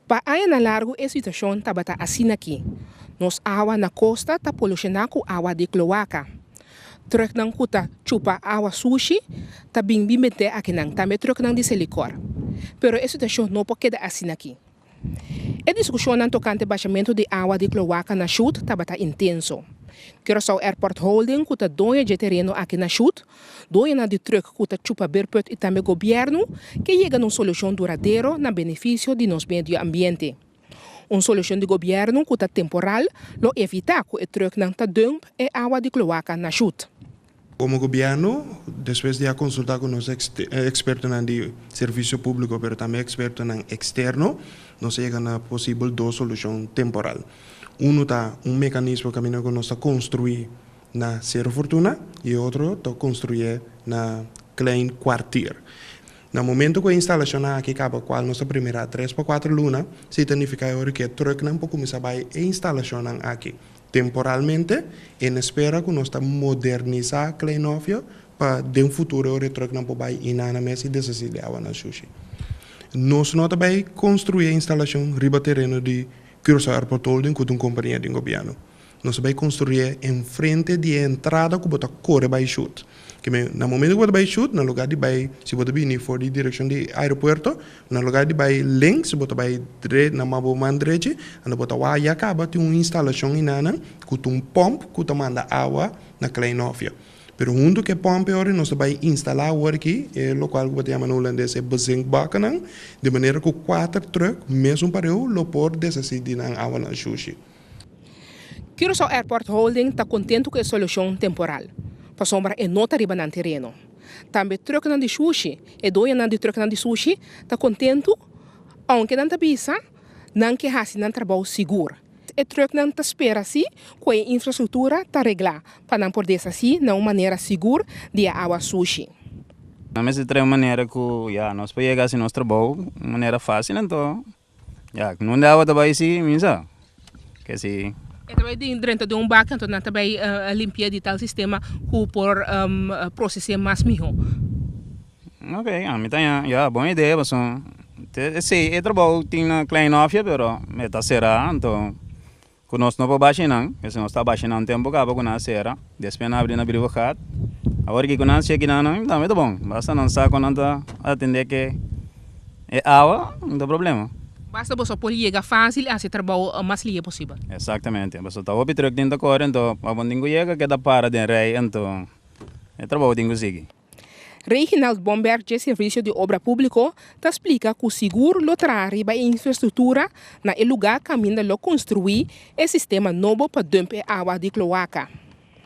Pa añanan largu e situashon tabata asin'aki. Nos awa na kosta ta polushoná ku awa di kloaka. Trùknan ku ta chupa awa sushi ta bin bin bent'é akinan, tambe trùknan di Selikor. Pero e situashon no por keda asin'aki. E diskushonnan tokante bashamentu di awa di kloaka na Shut tabata intenso. Curaçao Airport Holding ku ta doño dje tereno aki na Shut, Doñonan di trùk ku ta chupa beerput i tambe gobièrnu ke yega na un solushon duradero na benefisio di nos medio ambiente. Un solushon di gobièrnu ku ta temporal lo evitá ku e trùknan ta dùmp e awa di kloaka na shut. Komo gobièrnu, despues di a konsultá ku nos ekspertonan di servisio públiko pero tambe ekspertonan eksterno, nos a yega na posibel dos solushon temporal. Unu ta un mekanismo kaminda ku nos ta konstruí na Cerro Fortuna y e otro ta construye na Klein Kwartier. Na momento cu e instalacionnan aki caba cual nos ta primera tres pa cuatro luna, si ta nifica e ora cu e trucknan por cuminsa bay e instalacionnan aki temporalmente en espera cu nos ta modernisa Klein Hofje pa den futuro e ora e trucknan por bay inana mes y deshaci di awa na sushi. Nos no ta bay construye e instalacion riba tereno di Curaçao Airport Holding cu ta un compania di gobierno. Nos a bai construye enfrente di e entrada cu bo ta core bai shut. Ke men, na momento cu bo ta bai shut, na lugar di bai, si bo ta bini for di direccion di aeropuerto, na lugar di bai links, bo ta bai dre, na bo man drechi, anto bo ta wak ya caba tin un instalacion enanan cu ta un pomp cu ta manda awa na Klein Hofje. Pero hunto cu e pomp e ora nos ta bai instala awor aki e locual cu bo ta yama na Hulandes e bezinkbakkennan, di manera cu cuater truck mesun pareu lo por deshaci di nan awanan shushi. Curaçao Airport Holding ta kontentu ku e solushon temporal, pasobra e no ta riba nan tereno. Tambe trùknan di shushi, e doñonan di trùknan di sushi ta kontentu, ounke nan ta bisa nan ke hasi nan trabou sigur. E trùknan ta spera si ku e infrastruktura ta reglá pa nan por deshasí na un manera sigur di e awa sushi. Nan mester trae un manera ku ya nos por yega hasi nos trabou un manera fásil anto Ya, nunde awa ta bai si, mi sa. Ke si. E ta bai den drenta den un bak, anto nan ta bai limpia di tal sistema ku por proses'é mas mihó. Ok, ami ta haña, ya, bon idea pasobra esei e trabou tin na Klein Hofje, pero e ta será, anto Ku nos no por bashi nan, p'esei nos ta bashi nan un tempu kaba ku nan a sera, despues nan abri na Brievengat. Awor ki ku nan cheki nan nan tambe ta bon, basta nan sa ku nan ta atendé ke e awa, no ta problema. Basta boso por yega fásil i hasi e trabou mas lihe posibel. Eksaktamente, pasobra ta hopi trùk tin ta kore, anto pa bo tin ku yega keda para den rei, anto e trabou tin ku sigui. Reginald Bomberg dje Servisio di Obra Públiko ta splika ku sigur lo traha riba e infrastruktura na e lugá kaminda lo konstruí e sistema nobo pa dùmp e awa di kloaka.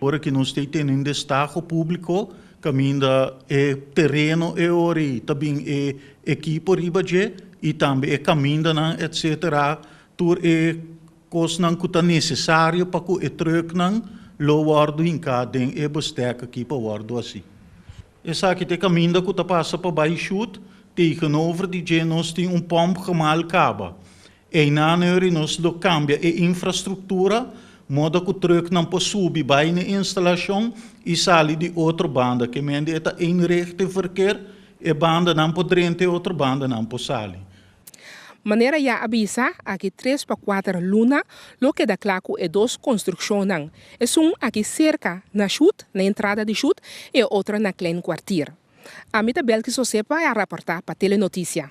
Ora ki nos ta tene un destaho públiko kaminda e tereno e ora ei ta bin e ekipo riba dje i tambe e kamindanan etcetera tur e Kosnan ku ta nesesario pa ku e trùknan lo wòrdu hinká den e bestek akí pa wòrdu hasí. Esaki ta e kaminda ku ta pasa pa bai Shut, tegenover di dje nos tin un pòmpgemaal kaba. Einan eri nos lo kambia e infrastruktura moda ku trùknan por subi bai na e instalashon i sali di otro banda, ke mende e ta eenrichtingverkeer, e bandanan por drenta e otro bandanan por sali. Manera ya a bisa, aki tres pa kuater luna lo keda kla ku e dos konstrukshonnan, esun aki serka na Shut, na entrada di Shut, i e otro na Klein Kwartier. Ami ta Belkis Osepa a raporta pa Telenoticia.